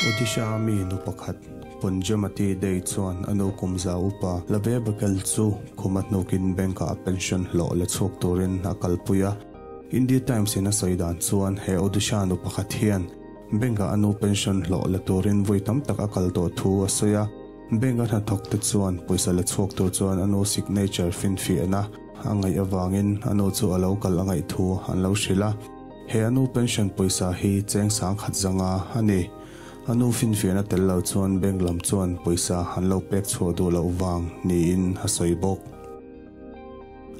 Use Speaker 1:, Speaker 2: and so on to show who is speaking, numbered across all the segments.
Speaker 1: Odisha mi nu pakhat Punjamati Dey chuan a nu kum za upa Labe Baghel chu khuma hnukin bank-ah pension hlawh la chhuak turin a kalpui a. India Times in a sawi dan chuan he Odisha nu pakhat hian bank-ah a nu pension hlawh la turin vawi tam tak a kal tawh thu a sawi a. Bank a hnathawk te chuan pawisa la chhuak tur chuan a nu signature finfiahna a ngaih avangin a nu chu a lo kal a ngaih thu an lo hrilh a. He a nu pension pawisa hi cheng sangkhat zanga a ni. A nu finfiahna tel lo chuan bank lam chuan pawisa an lo pek chhuah duh loh vang niin a sawi bawk.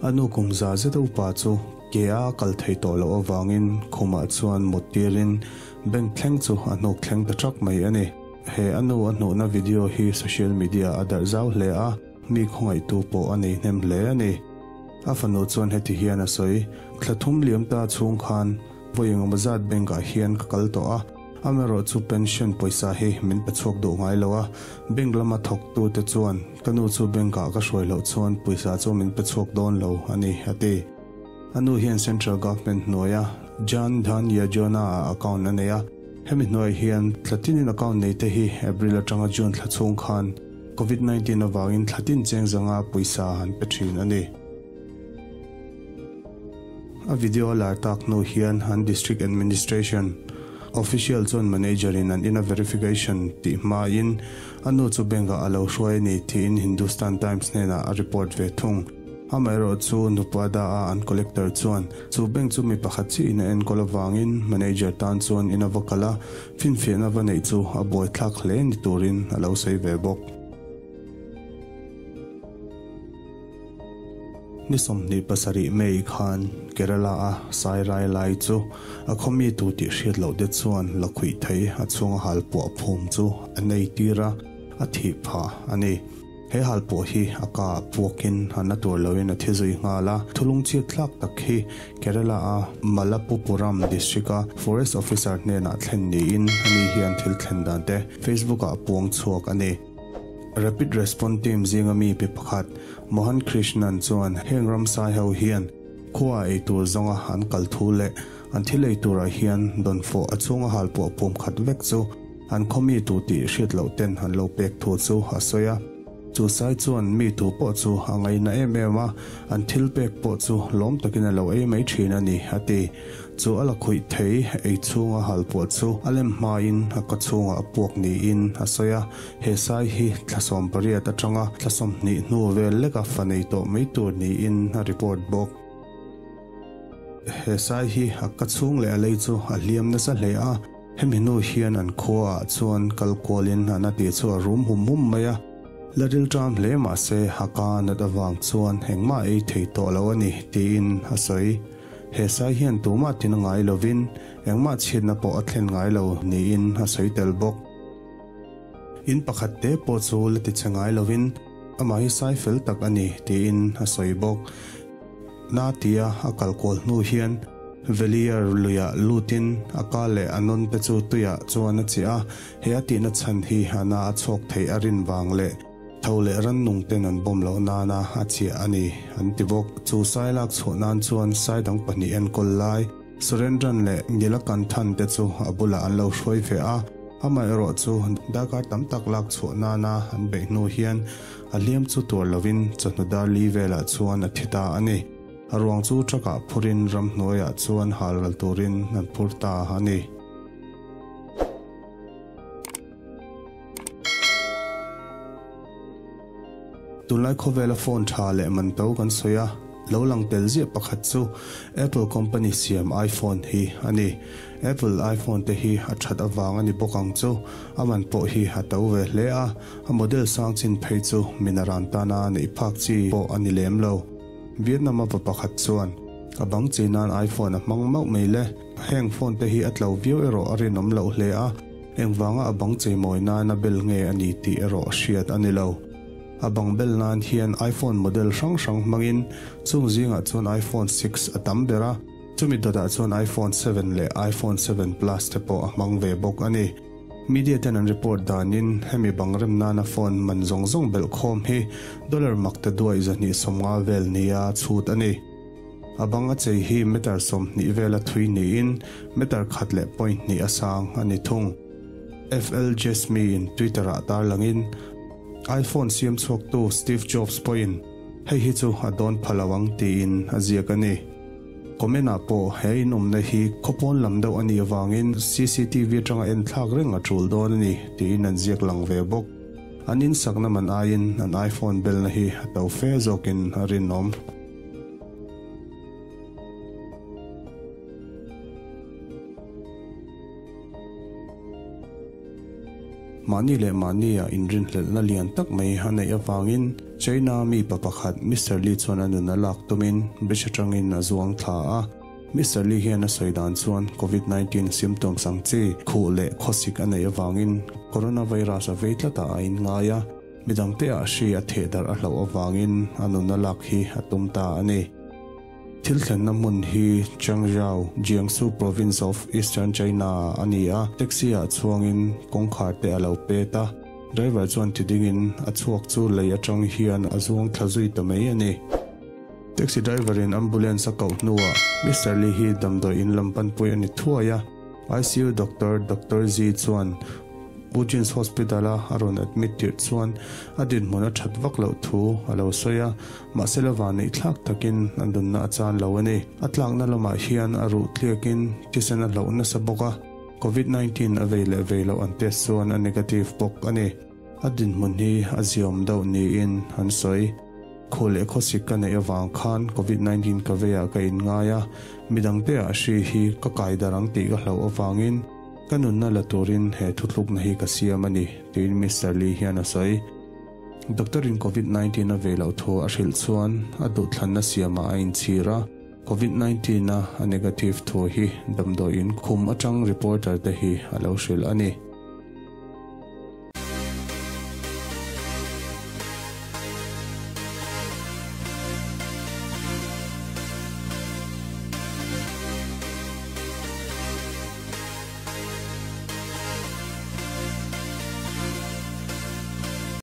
Speaker 1: A nu kum za zet upa chu ke a kal thei tawh loh avangin khumah chuan mut tirin bank thleng chu a hnuk thleng ta thak mai a ni. He a nu a hnuhna video hi social media a darh zau hle a, mi khawngaihtu pawh a nei hnem hle a ni. A fanu chuan heti hian a sawi, Thla thum liam ta chhung khan vawi engemaw zat bank ah hian ka kal tawh a, amaherawh chu pension pawisa hi min pe chhuak duh ngai lo a, bank lama thawktu te chuan ka nu chu bank ah ka hruai loh chuan pawisa chu min pe chhuak dawn lo a ni, a ti. A nu hian Central Government hnuaia Jan Dhan Yojana ah account a nei a, hemi hnuaiah hian thla tinin account nei te hi April atanga June thla chhung khan Covid 19 avangin thla tin cheng zanga pawisa an pe thin a ni. A video a lar tak hnu hian an District Administration Official chuan Manager in an ina verification tih hmain a nu chu bank ah a lo hruai a ni tiin Hindustan Times hnenah a report ve thung. Amaherawh chu Nupada a an Collector chuan chu bank chu mi pakhat chiah in a enkawl avangin Manager tan chuan in a va kal a, Finfiahna va neih chu a buaithlak hle ni turin a lo sawi ve bawk. Ni 27 May khan Kerala-a Sairai lai chu a khawmi tu tih hriat loh te chuan lakhuih thei a chhunga halpuah phum chu a nei tir a, a thih phah a ni. He halpuah hi a ka ah puakin a na tur loin a thi zui nghal a, thulung chhiat thlak tak hi Kerala-a Malappupuram district-a Forest Officer hnenah thlen niin ani hian thil thlen dan te Facebook-ah puang chhuak a ni. Rapid Response Team zinga mi pi pakhat Mohan Krishnan chuan heng ramsai ho hian khua ei tur zawnga an kal thu leh an thil ei turah hian dawnfawh a chhunga halpuah pum khat vek chu An khaw mi tu tih hriat loh ten an lo pek thu chu a sawi a. Chu sai chuan mi tu pawh chu a ngaina em em a, an thil pek pawh chu lawm takin a lo ei mai thin a ni, a ti. Chu a la khuih thei ei chhunga hal pawh chu a lem hmain a kaw chhungah a puak niin a sawi a. He sai hi thla 18 atanga thla 20 hnu vel leka fa nei tawh mai tur niin a report bawk. He sai hi a ka chhung leh a lei chu a hliam nasa hle a. Hemi hnu hian an khuaah chuan kal kualin an a tih chu a rum hum hum mai a, la rilṭam hle mah se haka nat avang chuan engmah ei thei tawh lo a ni tiin a sawi. He sai hian tumah tin a ngai lovin engmah chhiatna pawh a thlen ngai lo niin a sawi tel bawk. In pakhat te pawh chu la ti che ngai lovin amah hi sai fel tak a ni tiin a sawi bawk. Na tia a kal kual hnu hian Veliar luiah lutin a ka leh a nawn te chu tuiah chuan a chiah a, he a tihna chhan hi a na a chhuak theih a rin vang leh tho leh rannung ten an bawm loh nana a chiah a ni an ti bawk. Chu sai lak chhuah nan chuan sai dang pahnih enkawl lai Surendran leh Nilakanthan te chu a bulah an lo hruai ve a, amaherawh chu darkar tam tak lak chhuah nana an beih hnu hian a hliam chu tuar lovin chawhnu dar li velah chuan a thi ta a ni. A ruang chu truck ah phurin ramhnuaiah chuan hal ral turin an phur ta a ni. Tunlai khawvela phone tha leh man to kan sawi a, lo lang tel ziah pakhat chu Apple company siam iPhone hi a ni. Apple iPhone te hi a that avang a ni bawk ang chu, a man pawh hi a to ve hle a, a model sang chin phei chu minaran tana neih phak chi pawh a ni lem lo. Vietnam a va pakhat chuan a bang chei nan iPhone a hmang mauh mai le. Heng phone te hi a tlo viau erawh a rinawm loh hle a, engvanga a bang chei mawi nan a bel nge a ni tih erawh hriat a ni lo. A bang bel nan hian iPhone model hrang hrang hmangin chung zingah chuan iPhone 6 a tam ber a, chumi dawtah chuan iPhone 7 leh iPhone 7 Plus te pawh a hmang ve bawk a ni. Media ten an report danin hemi bang rem nana phone man zawng zawng belh khawm hi dollar mak ta duai 250 vel nia chhut a ni. A bang a chei hi meter 20 vela thui niin meter 1.2 a sang a ni thung. FL Jesmi in Twitter-ah tarlangin, iPhone siam chhuaktu Steve Jobs pawhin hei hi chu a dawn pha lo ang tiin a ziak a ni. Comment-ah pawh he inawmna hi khawpawn lam deuh a nih avangin CCTV atanga en thlak reng a tul dawn a ni tiin an ziak lang ve bawk. An insakna man aiin an iPhone belna hi a to fe zawkin a rinawm. Mahni leh mahnia inrinhlelhna lian tak mai a neih avangin China mi pa pakhat Mister Li chuan a nun a lak tumin bridge atangin a zuang thla a. Mister Li hian a sawi dan chuan Covid 19 symptoms ang chi khuh leh khawsik a neih avangin coronavirus a vei tlatah a inngai a, midangte ah hri a theh darh a hlauh avangin a nun a lak hi a tum ta a ni. Thil thlenna hmun hi Changzhou, Jiangsu Province of Eastern China ah a ni a, taxi ah chuangin kawngkhar te a lo pet a, driver chuan ti dingin a chhuak chu lei atang hian a zuang thla zui ta mai a ni. Taxi driver in ambulance a koh hnuah Mister Li hi damdawi in lam panpui a ni thuai a, ICU doctor Doctor Zi chuan Ujins Hospital-a a rawn admit tirh chuan a dinhmun a that vak loh thu a lo sawi a, mahse la vanneih thlak takin a nunna a chan lo a ni. A tlakna lamah hian a ruh tliakin thisen a hlauh nasa bawk a, Covid 19 a vei leh vei loh an test chuan a negative bawk a ni. A dinhmun hi a ziawm deuh niin an sawi. Khuh leh khawsik ka neih avang khan Covid 19 ka veiah ka inngai a, midangte ah hri hi ka kai darh ang tih ka hlauh avangin, Ka nunna la turin he thutlukna hi ka siam a ni, tiin Mister Lee hian a sawi. Doctor-in Covid 19 a ve loh thu a hrilh chuan a duhthlanna siamah a inchhir a, Covid 19 a a negative thu hi damdawiin khum atang reporter te hi a lo hrilh a ni.